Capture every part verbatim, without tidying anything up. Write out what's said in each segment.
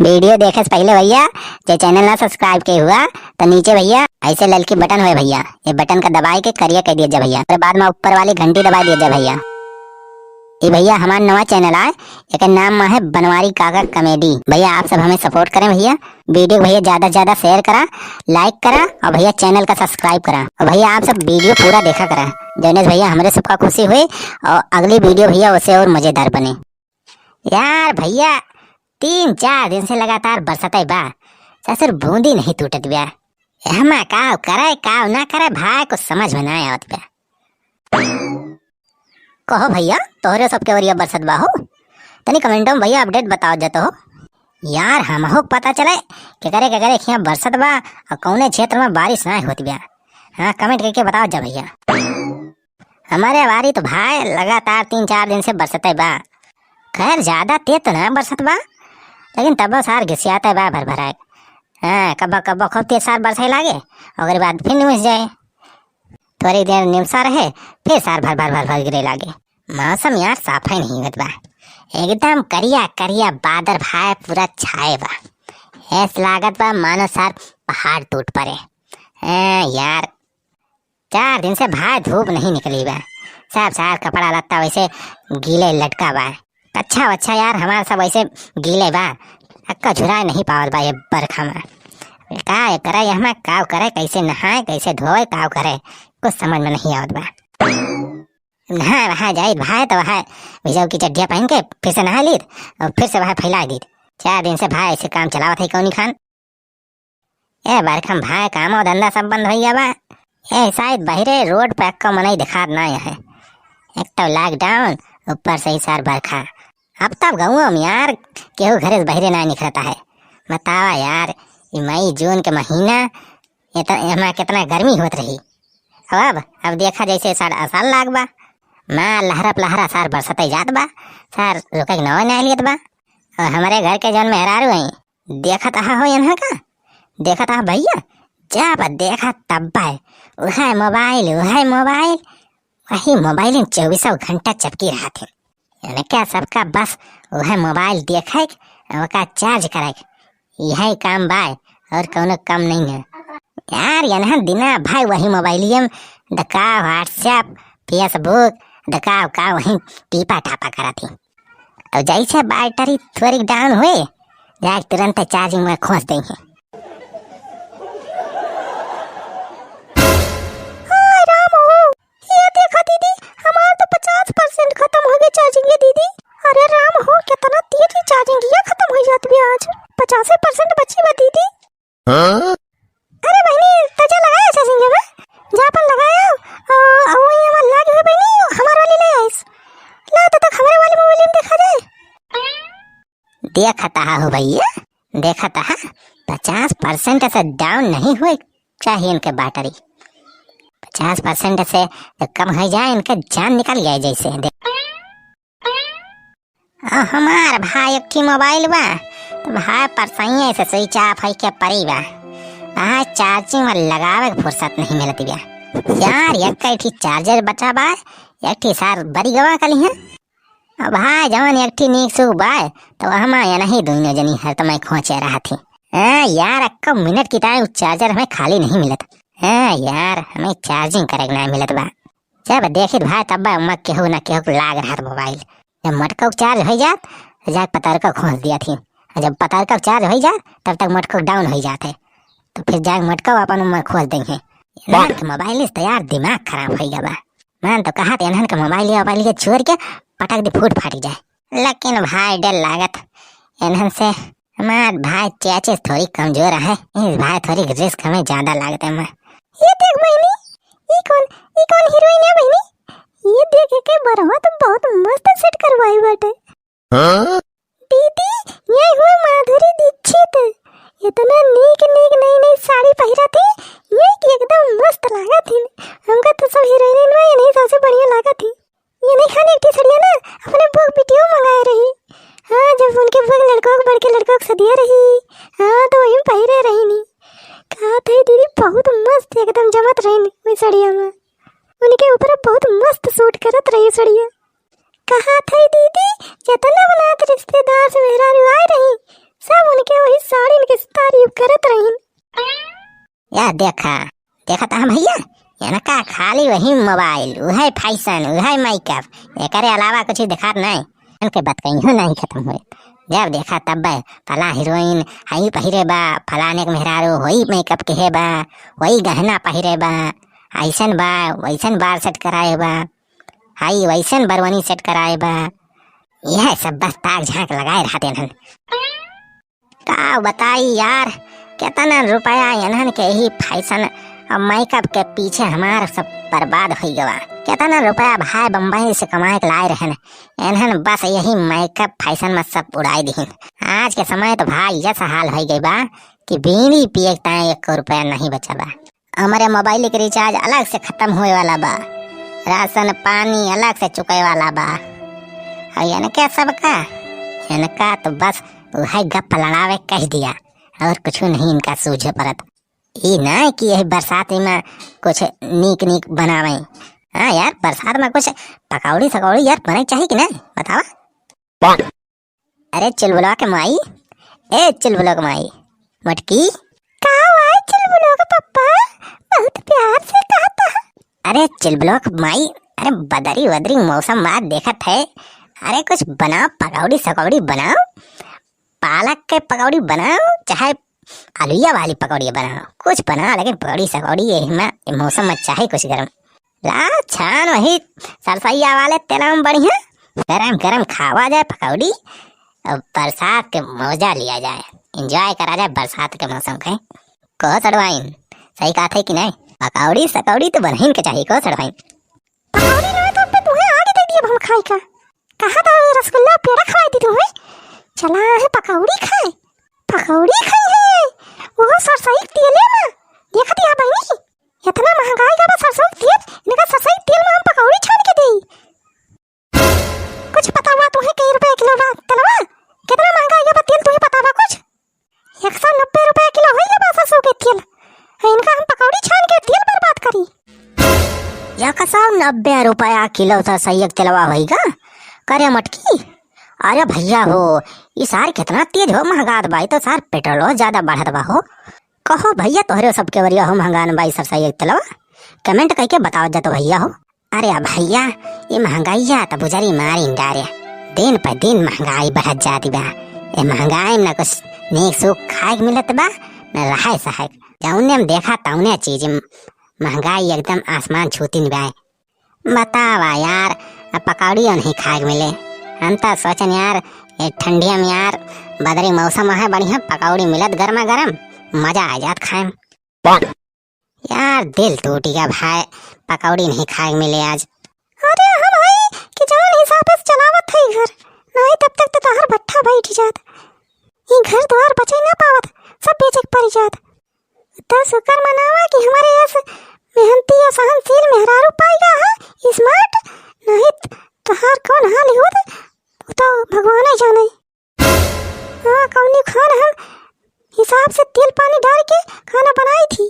Video देखे से पहिले भइया, जे channel ना subscribe के हुआ, तो नीचे भइया ऐसे ललकी button होए भइया, ये button का दबाए के करिया कर दिया जा भइया। ओकरे बाद में ऊपर वाली घंटी दबाए दिया जा भइया। ये भइया हमार नवा channel आए, एकर नाम में है बनवारी काका comedy। भइया आप सब हमें support करें भइया, video भइया ज्यादा से ज्यादा share करा, like करा और भइया channel का subscribe करा। और भइया आप सब video पूरा देखा करा, जौने से भइया हमरे सबका खुशी हुई और अगली video भइया उससे और मजेदार बने। यार भइया, तीन चार दिन से लगातार बरसतै बा, ससुर बूंदी नहीं टूटत बा। एहमा काव करे, काव ना करे, भाई कुछ समझ में ना आवत बा। कहो भइया, तोहरे सबके ओरिया बरसत बा हो? तनी comment में भइया update बताओ जातो हो। यार, हमहू के पता चले, केकरे केकरे खिया बरसत बा और कौने क्षेत्र में बारिश ना होत बा। हाँ, comment करके बताओ जा भइया। हमरे बारी तो भाई लगातार तीन चार दिन से बरसतै बा। खैर, ज्यादा तेज तो ना बरसत बा, लेकिन तबो सार घिसियातै बा भर भराए। हाँ, कब्बो कब्बो खूब तेज सार बरसै लागे, ओकरे बाद फिर निमस जाए। थोड़ी देर निमसा रहे, फिर सार भर भर भर भर गिरे लागे। मौसम यार साफै नहीं होत बा, एकदम करिया करिया बादर भाई पूरा छाए बा। ऐस लागत बा मानो सार पहाड़ टूट पड़े। हाँ यार, चार दिन से भाई धूप नहीं निकली बा, सब सार कपड़ा लत्ता वैसे गीले लटका बा। अच्छा अच्छा यार, हमार सब वैसे गीले बा, अक्का झुराए नहीं पावत बा ये बरखा में। का करे, ये हमें काव करे, कैसे नहाए, कैसे धोए, काव करे, कुछ समझ में नहीं आवत बा। नहाए वहाए जाइत भाई तो वहाए भिजौ की चड्डिया पहन के फिर से नहा लीत और फिर से वहाए फैला दीत। चार दिन से भाई ऐसे काम चलावत है कौनी खान। ए बरखा में भाई कामो धंधा सब बंद होइ गया बा। ए शायद बहिरे रोड पे अक्का मनई दिखात ना है। एक तो lockdown, ऊपर से ही सार बरखा। अब तब गाँव में यार केहू घरे से बहिरे ना निकलता है। बतावा यार, ई मई जून के महीना, एतना, एमा केतना गर्मी होत रही। अब, अब देखा जैसे सार असार लाग बा, माँ लहरप लहरा सार बरसतै जात बा, सार रुके के नाव ना लियत बा। और हमरे घर के जौन मेहरारू हैं, देखत आहा हो एन्हन का, देखत आहा भइया, जब देखा तब बा, उहै मोबाइल, उहै मोबाइल, वही मोबाइल में चउबीसौ घंटा चपकी रहत है। एनका सबका बस उहै मोबाइल देखे के, ओका चार्ज करे के, इहै काम बा, और कौनो काम नहीं है। यार, एन्हन दिना भाई वही मोबाइलिए में दका WhatsApp, Facebook, दका का वही टीपा टापा करत ही। और जैसे बैटरी थोड़ी डाउन हुए, जाके तुरंत चार्जिंग में खोस देंगे। हाय राम हो, ये देखा दीदी, हमार तो पचास परसेंट खत्म हो गई चार्जिंग ये दीदी। अरे राम हो, कितना तेज ही चार्जिंग ये खत्म हो जात भी आज। पचासे परसेंट बची बा दीदी। हाँ? अरे बहिनी, तजा लगाया चार्जिंग में? जा अपन लगाया, आ, आ, वही हमार लाग हुई बहिनी, हमार वाली ले आइस। ला, तब तक हमारे वाली मोबाइल में देखा जाए। देखत आहा हो भइया, देखत आहा, पचास परसेंट से डाउन नहीं हुए चाहिए इनके बैटरी। पचास परसेंट से कम हो जाए, इनके जान निकल जाए जैसे। देख, आ, हमार भाई एक ठी मोबाइल बा, तो भाई परसैया से स्विच ऑफ है के परी बा। भाई चार्जिंग में लगावे के फुर्सत नहीं मिलत बा। यार, एक ठी चार्जर बचा बा, एक ठी सार बरी गवा कली है। अब भाई जवन एक ठी नीक सुख बा, तो हमा या नहीं दोनों जनी हर तो मैं खोचे रहत ही। हाँ यार, अक्का मिनट की टाइम चार्जर हमें खाली नहीं मिलत। हाँ यार, हमें चार्जिंग करे के ना मिलत बा। जब देखित भाई, तब बा उम्मा केहू ना केहू के लाग रहत मोबाइल। जब मोटका चार्ज हो जात, तो जाके पतरका खोस दिया थी। और जब पतरका चार्ज हो जात, तब तक मोटका डाउन हो जात है। तो फिर जाके मोटका अपन उम्मा खोस देंगे। इन्हन के मोबाइल से तो यार दिमाग खराब हो गया बा। मान तो कहा थे इन्हन के मोबाइल या मोबाइल के छोड़ के पटक दे, फूट फाट जाए। लेकिन भाई डर लागत इन्हन से। हमार भाई चाचे थोड़ी कमजोर है, इस भाई थोड़ी रिस्क हमें ज्यादा लागत है। मैं ये देख बहिनी, ई कौन, ई कौन हीरोइन है बहिनी? ये देख के बरवा तो बहुत मस्त सेट करवाई बाटे। हाँ? दीदी, ये हुए माधुरी दीक्षित। इतना नीक नीक नई नई साड़ी पहिरा थी, ये कि एकदम मस्त लागा थी। हमका तो सब हीरोइन में ये नहीं सबसे बढ़िया लागा थी। ये नहीं खाने एक ठे सड़िया ना, अपने बुआ के बिटियो मंगाए रही। हाँ, जब उनके बुआ के लड़कों के, बड़के लड़कों के सदिया रही, हाँ, तो वही में पहिरे रही नी। कहा थे दीदी, बहुत मस्त एकदम जमत रही नी वही सड़िया में। उनके ऊपर बहुत मस्त सूट करत रही सड़िया। कहा थे दीदी, जितना बनात रिश्तेदार से मेहरारू आए रही, सब उनके करत रहिन। या देखा, देखत ह भइया, इनका खाली वही मोबाइल, उहै फैशन, उहै मेकअप, एकरे अलावा कुछ देखात नाहीं। इनके बतकहियो नाहीं खतम होए। जब देखा तब फला हीरोइन हई पहिरे बा, फलाने के मेहरारू होई मेकअप किहे बा, होई गहना पहिरे बा, अइसन बा, वइसन बार सेट कराए बा, हई वइसन बरवनी सेट कराए बा। यह सब बस ताक झांक लगाए रहत हन। का बताई यार, केतना रुपया इन्हन के ही फैशन और मेकअप के पीछे हमार सब बर्बाद होइ गवा। केतना रुपया भाई बम्बई से कमाए के लाए रहन, इन्हन बस यही मेकअप फैशन में सब उड़ाई दिहिन। आज के समय तो भाई यस हाल होइ गई बा कि बीड़ी पिए के ताईं एको रुपया नहीं बचा बा। हमरे मोबाइल के रिचार्ज अलग से खतम होए वाला बा, राशन पानी अलग से चुकाए वाला बा। और इनके सबका, इनका तो बस उहै गप लड़ावे कह दिया, और कुछ नहीं इनका सूझे परत। ई ना कि यही बरसात में कुछ नीक नीक बनावे। हाँ यार, बरसात में कुछ पकौड़ी सकौड़ी यार बने चाहिए कि नहीं, बतावा? अरे चुलबुलवा के माई, ए चुलबुलवा के माई, मोटकी। का हुआ है चुलबुलवा के पप्पा? बहुत प्यार से कहता है। अरे चुलबुलवा के माई, अरे बदरी वदरी मौसम बात देखत है, अरे कुछ बनाओ, पकौड़ी सकौड़ी बनाओ, पालक के पकौड़ी बनाओ, चाहे आलुया वाली पकौड़ी बनाओ, कुछ बनाओ, लेकिन पकौड़ी सकौड़ी ये में, ये मौसम में चाहे कुछ गरम। ला छान वही सरसैया वाले तेल में बढ़िया, गरम गरम खावा जाए पकौड़ी, और बरसात के मौजा लिया जाए, एंजॉय करा जाए बरसात के मौसम के। कहो सड़वाइन, सही कहत है कि नहीं? पकौड़ी सकौड़ी तो बनहिन के चाहिए, कहो सड़वाइन। पकौड़ी ना तो पे तुम्हें आगे दे दिए हम खाई का। कहा था रसगुल्ला पेड़ा खवाई दी तुम्हें। चला है पकौड़ी खाए। पकौड़ी खाई है। वो सरसोई के तेले में। देख दिया बहनी। इतना महंगाई का बा सरसों के तेल, इनका सरसों के तेल में हम पकौड़ी छान के देई। कुछ पता हुआ तुम्हें कई रुपए किलो बा तेलवा? कितना महंगाई का बा तेल तुम्हें पता बा कुछ? एक सौ नब्बे रुपए किलो होई बा सरसों के तेल। इनका हम पकौड़ी छान के तेल बर्बाद करी। एक सौ नब्बे रुपया किलो सरसों के तेलवा होई गा? करे मटकी, अरे भइया हो, ई सार कितना तेज हो महंगात बा, ई तो सार पेट्रोलो ज्यादा बढ़त बा हो। कहो भइया, तोहरे सबके वरिया हो महंगान बा ई सरसों के तेलवा? कमेंट कइके बताओ जा तो भइया हो। अरे भइया, ई महंगाइया त बुजरी मारिन डारे, दिन पर दिन महंगाई बढ़त जाती बा। ए महंगाई में न कुछ नीक सूख खाए के मिलत बा, न रहाए सहाए। जौने में देखा तौने चीज महंगाई एकदम आसमान छूतिन बा। बतावा यार, अब पकौड़ियो नहीं खाए के मिले। हम त सोचन यार, ए ठंडिया में यार, बदरी मौसम है बढ़िया, पकौड़ी मिलत गर्मा गर्म, मजा आ जात खाए में। यार, दिल टूटी गा भाई, पकौड़ी नहीं खाए के मिले आज। अरे हम भाई कि जौन हिसाब से चलावत है घर, नहीं तब तक तो तोहर भट्ठा बैठ जात। ई घर द्वार बचे ना पावत, सब बेचे के पड़ जात। तो शुक्र मनावा कि हमारे यस मेहनती या सहनशील मेहरारू पाई गा है, स्मार्ट, नहीं त-, तोहार कौन हाल होत, वो तो भगवान ही जाने। हाँ, कौनी खान हम हिसाब से तेल पानी डाल के खाना बनाई थी।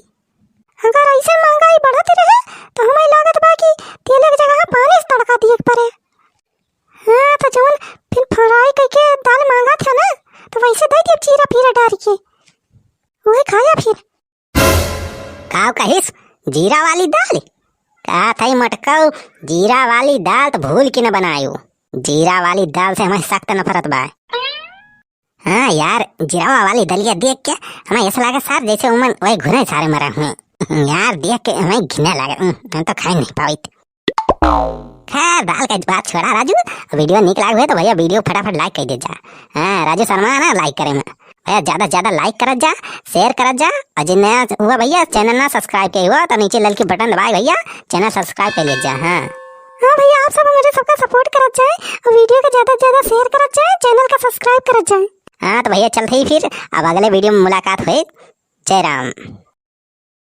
अगर ऐसे महंगाई बढ़त रहे, तो हमें लागत बा कि तेल के जगह पानी से तड़का दिए के पड़े। हाँ, तो जौन फिर फ्राई करके दाल मांगा था ना, तो वैसे दे दिए जीरा फीरा डाल के, वही खाया फिर। का कहिस? जीरा वाली दाल? का थाई मटकऊ, जीरा वाली दाल तो भूल के न बनायो। जीरा वाली दाल से हमें सख्त नफरत बा। हाँ यार, जीरा वाली दलिया देख के हमें ऐसा लगा सार जैसे उमन वही घुने सारे मरा हुए। यार देख के हमें घिने लगे, उम, हम तो खाई नहीं पावित। खैर, दाल का बात छोड़ा राजू, वीडियो निक लाग हुए तो भैया वीडियो फटाफट लाइक कर दे जा। हाँ, राजू शर्मा है ना लाइक करे में। भैया ज्यादा से ज्यादा लाइक करत जा, शेयर करत जा, और जे नया हुआ भैया चैनल ना सब्सक्राइब किए हुआ तो नीचे ललकी बटन दबाए भैया, चैनल सब्सक्राइब कर ले जा। हाँ। हाँ भैया, आप सब मेरे सबका सपोर्ट करत जाए और वीडियो का ज्यादा से ज्यादा शेयर करत जाए, चैनल का सब्सक्राइब करत जाए। हाँ तो भैया चलते ही फिर अब अगले वीडियो में मुलाकात हुई। जय राम।